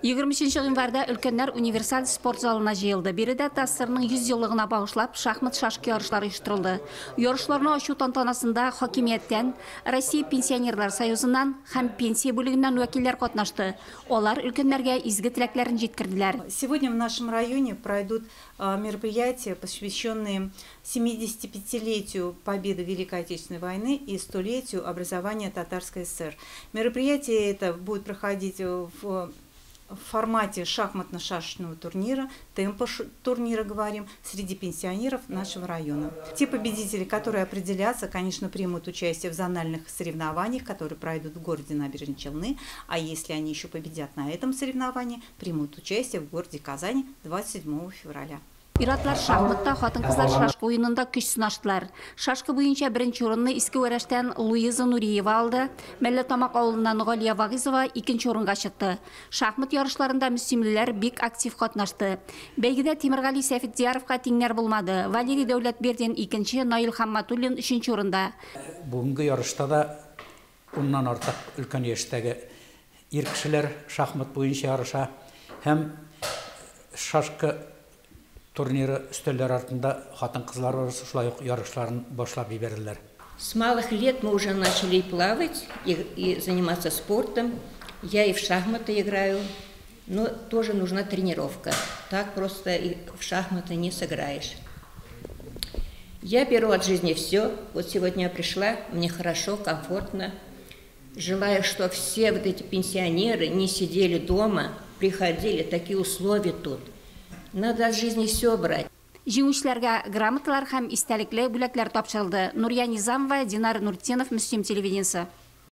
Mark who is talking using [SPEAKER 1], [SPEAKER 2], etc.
[SPEAKER 1] 23 гыйнварда өлкәннәр универсаль спорт залына җыелды. Биредә ТАССРның 100 еллыгына багышлап шахмат-шашка ярышлары оештырылды. Ярышларны ачу тантанасында хакимияттән, Россия пенсионерлар союзыннан һәм пенсия бүлегеннән вәкилләр катнашты. Алар өлкәннәргә изге теләкләрен җиткерделәр.
[SPEAKER 2] Сегодня в нашем районе пройдут мероприятия, посвященные 75-летию победы в Великой Отечественной войны и 100-летию образования Татарской ССР. Мероприятие это будет проходить в формате шахматно-шашечного турнира, темпо турнира, говорим, среди пенсионеров нашего района. Те победители, которые определятся, конечно, примут участие в зональных соревнованиях, которые пройдут в городе Набережные Челны, а если они еще победят на этом соревновании, примут участие в городе Казани 27 февраля.
[SPEAKER 1] Ир-атлар шахматта, хатын-кызлар шашка уенында көч сынаштылар. Шашка буенча беренче урынны Иске Вәрәштән Луиза Нуриева алды. Мәлләтамак авылыннан Галия Вагизова икенче урынга чыкты. Шахмат ярышларында мөслимлеләр бик актив катнашты. Бәйгедә Тимиргали Сәфетдияровка тиңнәр булмады. Валерий Дәүләтбердин икенче, Наил Хамматуллин өченче урында.
[SPEAKER 3] Бүгенге ярышта да уннан артык өлкән яшьтәге ир кешеләр шахмат буенча ярыша һәм шашка турниры өстәлләр артында хатын-кызлар арасы шулай ук ярышларын башлап җибәрделәр.
[SPEAKER 4] С малых лет мы уже начали плавать и заниматься спортом. Я и в шахматы играю, но тоже нужна тренировка. Так просто и в шахматы не сыграешь. Я беру от жизни все. Вот сегодня я пришла, мне хорошо, комфортно. Желаю, что все вот эти пенсионеры не сидели дома, приходили, такие условия тут. Надо от жизни все брать.
[SPEAKER 1] Җиңүчеләргә грамоталар һәм истәлекле бүләкләр тапшырылды. Нурия Низамова, Динар Нуртдинов, Мөслим телевидениесе.